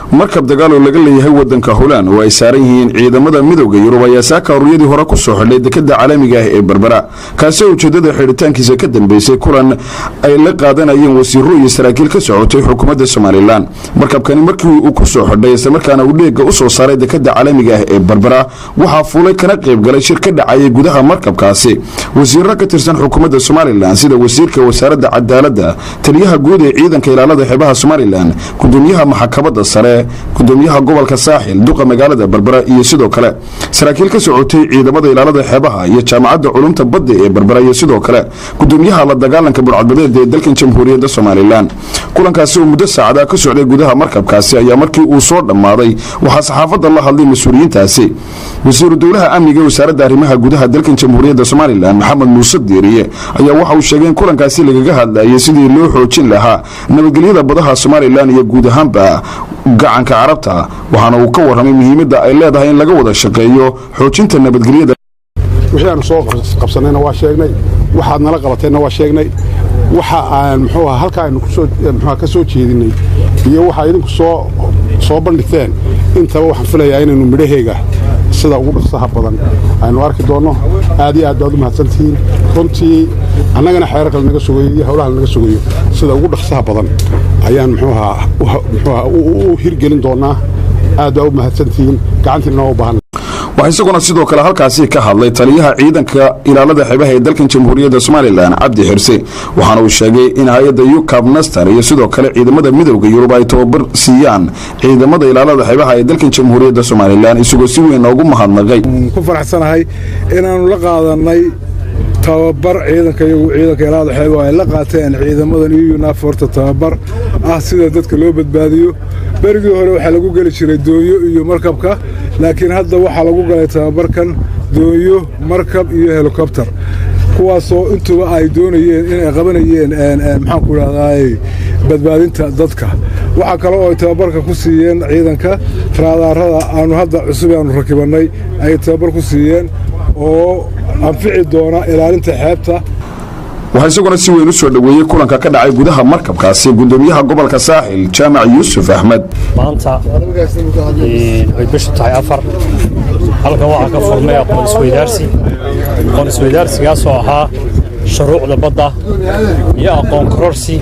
Markab dagaal oo laga leeyahay wadanka Holand oo ay saaran yihiin ciidamada Midowda Yurub ayaa saaka horyadii hore ku soo xidhay dekada caalamiga ah ee Berbera, kaasi oo ujeedada xidhitaankiisa ka dambeysay kulan ay la qaadanayeen wasiiro iyo saraakiil ka socotay xukuumadda Somaliland. Markabkani markii uu ku soo xidhay islamarkaana uu dheega u soo saaray dekada caalamiga ah ee Berbera, waxaa fuulay kana qayb galay shir ka dhacayay gudaha markabkaasi wasiiro ka tirsan xukuumadda Somaliland, sida wasiirka wasaaradda cadaaladda, taliyaha guud ee ciidanka ilaalada xeebaha Somaliland, gudoomiyaha maxkamadda sare, gudoomiyaha gobolka Saaxil, duqa magaalada Berbera iyo sidoo kale saraakiil ka socotay ciidamada ilaalada xeebaha iyo Jaamacadda Culumta Badda ee Berbera iyo sidoo kale gudoomiyaha la dagaalanka burcadbadeed ee dalkan Jamhuuriyadda Somaliland. Kulankaasi oo muddo saacada ka socday gudaha markabkaasi ayaa markii uu soo dhammaaday waxaa saxaafadda la hadlay mas-uuliyiintaasi. Wasiiru dowlaha amniga ee wasaaradda arrimaha gudaha dalkan Jamhuuriyadda Somaliland, Maxamed Muuse Diiriye, ayaa waxa uu sheegay in kulankaasi lagaga hadlayay sidii loo xoojin lahaa nabadgelyada badaha Somaliland iyo guud ahaanba gacanka Carabta, waxaana uu ka warramay muhiimadda ay leedahay in laga wada shaqeeyo xoojinta nabadgelyada. Wixii aanu soo qabsannayna waa sheegnay, waxaad nala qabatayna waa sheegnay, waxa aan muxuu aha halka aynu kusoo muxuuha ka soo jeedinay iyo waxa idinku soo bandhigteen intaba, waxaan filayaa inaynu midhaheega sida ugu dhaqsaha badan aynu arki doonno. Aad iyo aad baad u mahadsantihiin runtii. Annagana xeerarka lanaga sugayo iyo howlaha lanaga sugayo sida ugu dhaqsaha badan ayaan muxuu ahaa muxuu ahaa u hirgelin doonnaa. Aad baa u mahadsantihiin, gacantiina u baahan. Waxaa isaguna sidoo kale halkaasi ka hadlay taliyaha ciidanka ilaalada xeebaha ee dalkan Jamhuuriyadda Somaliland, Cabdi Xirse, waxaana uu sheegay in hay-adda EUCAP Nestor iyo sidoo kale ciidamada Midowda Yurub ay tababar siiyaan ciidamada ilaalada xeebaha ee dalkan Jamhuuriyadda Somaliland, isagoo si weyn noogu mahadnaqay. Ku faraxsanahay inaannu la qaadanay tababar ciidanka iyagu, ciidanka ilaalada xeebaha ay la qaateen ciidamadan EUNAVFOR-ta tababar ah sida dadka loo badbaadiyo. Berigii hore waxaa lagu geli jiray doonyo iyo markabka, laakiin hadda waxaa lagu galay tababarkan doonyo, markab iyo helikobter, kuwaasoo intuba ay doonayeen inay qabanayeen, maxaanku idhahdaay, badbaadinta dadka. Waxaa kale oo ay tababarka ku siiyeen ciidanka raadaarada aanu hadda cusub aanu rakibannay ayay tababar ku siiyeen oo anfici doona ilaalinta xeebta. Waxaa isaguna si weyn u soo dhoweeyey kulanka ka dhacay gudaha markabkaasi gudoomiyaha gobolka Saaxil, Jaamac Yuusuf Axmed. Maanta ay bishu tahay 4, halkan waxaa ka furmay aqoon isweydaarsi, aqoon isweydaarsigaasoo ahaa shuruucda badda iyo aqoon kororsi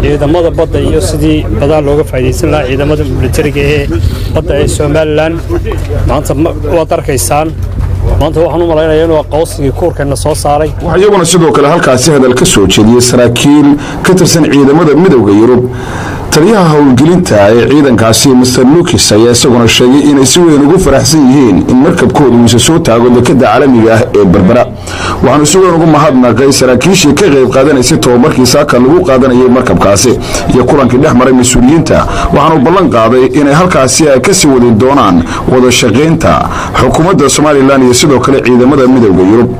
ciidamada badda iyo sidii badaa looga faa'iidaysan lahaa ciidamada militariga ee badda ee Somaliland. Maanta waad arkaysaan, maanta waxaan u malaynayaa inuu aqoonsigii kuurkeenna soo saaray. Waxaa iyaguna sidoo kale halkaasi hadal ka soo jeediyey saraakiil ka tirsan ciidamada Midowda Yurub. Taliyaha howlgelinta ee ciidankaasi, Mister Lukis, ayaa isaguna sheegay inay si weyn ugu faraxsan yihiin in markabkoodu uuse soo taago dekada caalamiga ah ee Berbera, waxaanu si weyn ugu mahadnaqay saraakiishii ka qayb qaadanaysay tababarkii saaka lagu qaadanayay markabkaasi iyo kulankii dhex maray mas-uuliyiinta, waxaanu ballan qaaday inay halkaasi ay kasii wadi doonaan wada shaqaynta xukuumadda Somaliland iyo sidoo kale ciidamada Midowda Yurub.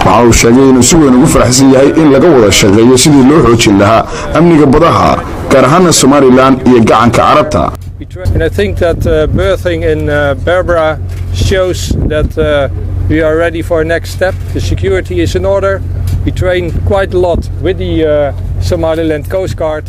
Waxa uu sheegay inuu si weyn ugu faraxsan yahay in laga wada shaqeeyo sidii loo xoojin lahaa amniga badaha, gaar ahaana Somaliland iyo gacanka Carabta. And I think that berthing in Berbera shows that we are ready for a next step. The security is in order. We train quite a lot with the Somaliland Coast Guard.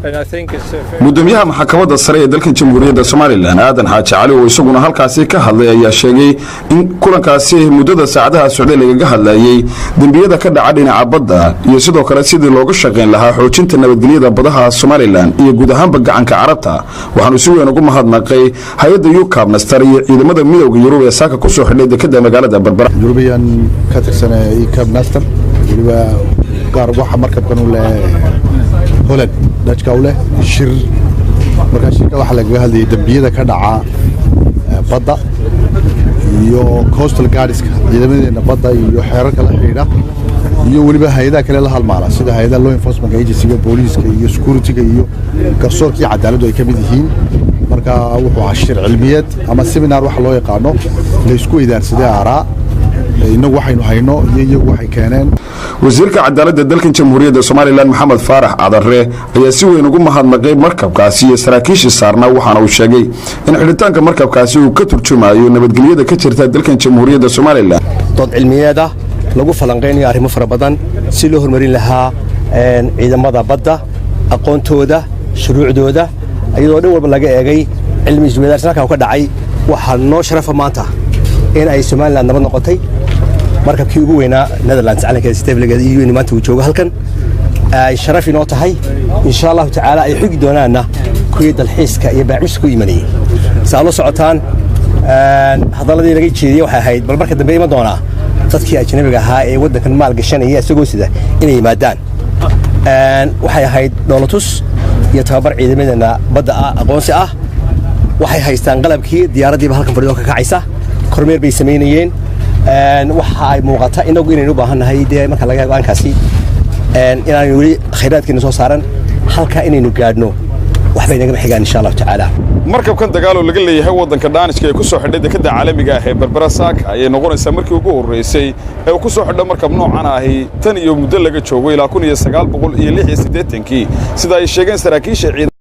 And I think it's very Gudoomiyaha maxkamadda sare ee dalkan Jamhuuriyadda Somaliland, Aadan Xaaji Cali, oo isaguna halkaasi ka hadlay, ayaa sheegay in kulankaasi muddada saacadaha socday lagaga hadlayey dembiyada ka dhaca dhinaca badda iyo sidoo kale sidii looga shaqayn lahaa xoojinta nabadgelyada badaha Somaliland iyo guud ahaanba gacanka Carabta, waxaanu si weyn ugu mahadnaqay hay-adda EUCAP Nestor iyo ciidamada Midowda Yurub ee saaka kusoo xidhay dekada magaalada Berbera. Yurubiyan ka tirsan EUCAP Nestor, weliba gaar waxa markabkan u leh Holland, Dutchka u leh shir. Markaa shirka waxaa lagaga hadlayay dembiyada ka dhaca badda iyo coastal guardska, ciidamadeena badda iyo xeerarka la xidhiidha, iyo weliba hay-adaha kale la halmaala sida hay-adaha law enforcement agencyga, booliiska iyo securityga iyo garsoorka iyo cadaaladdu ay ka mid yihiin. Marka wuxuu ahaa shir cilmiyeed ama seminar waxa loo yaqaano, la isku weydaarsaday aaraa, innagu waxaynu hayno iyo iyagu waxay keeneen. Wasiirka cadaaladda dalkan Jamhuuriyadda Somaliland, Maxamed Faarax Cadare, ayaa si weyn ugu mahadnaqay markabkaasi iyo saraakiishii saarnaa, waxaana uu sheegay in xidhitaanka markabkaasi uu ka turjumayo nabadgelyada ka jirta dalkan Jamhuuriyadda Somaliland. Dood cilmiyeed ah lagu falanqaynayo arrimo fara badan si loo horumarin lahaa ciidamada badda, aqoontooda, shuruucdooda, iyadoo dhan walba laga eegay. Cilmi isweydaarsi halkaa ka dhacay. Waxaa noo sharafa maanta in ay Somaliland nabad noqotay. Markabkii ugu weynaa Netherlands, calankeeda stevligeeda EU, in maanta uu joogo halkan ay sharaf inoo tahay. Insha Allahu tacaala ay xugi doonaanna kuwii dalxiiska iyo baacmista ku imanayay. Saa la socotaan, hadalladii laga jeediyey waxay ahayd bal marka dambe iman doonaa dadkii ajnabiga ahaa ee waddankan maal gashanaya isagoo sida inay yimaadaan. Waxay ahayd dhoolatus iyo tababar ciidamadeenna badda ah, aqoonsi ah. Waxay haystaan qalabkii, diyaaraddiiba halkan fadhido ka kacaysa, kormeer bay samaynayeen. Waxa ay muuqata inagu inaynu u baahan nahay dee marka laga eego aankaasi inaanu weli khayraadkeena soo saaran, halkaa inaynu gaadhno waxbay nagama xigaan, insha Allahu tacaala. Markabkan dagaal oo laga leeyahay waddanka Dhaanishka ee ku soo xidhay dekadda caalamiga ah ee Berbera saaka ayay noqonaysaa markii ugu horraysay ee uu ku soo xidho markab noocan ahi tan iyo muddo laga joogo ilaa 1986-kii, sida ay sheegeen saraakiisha ciidan.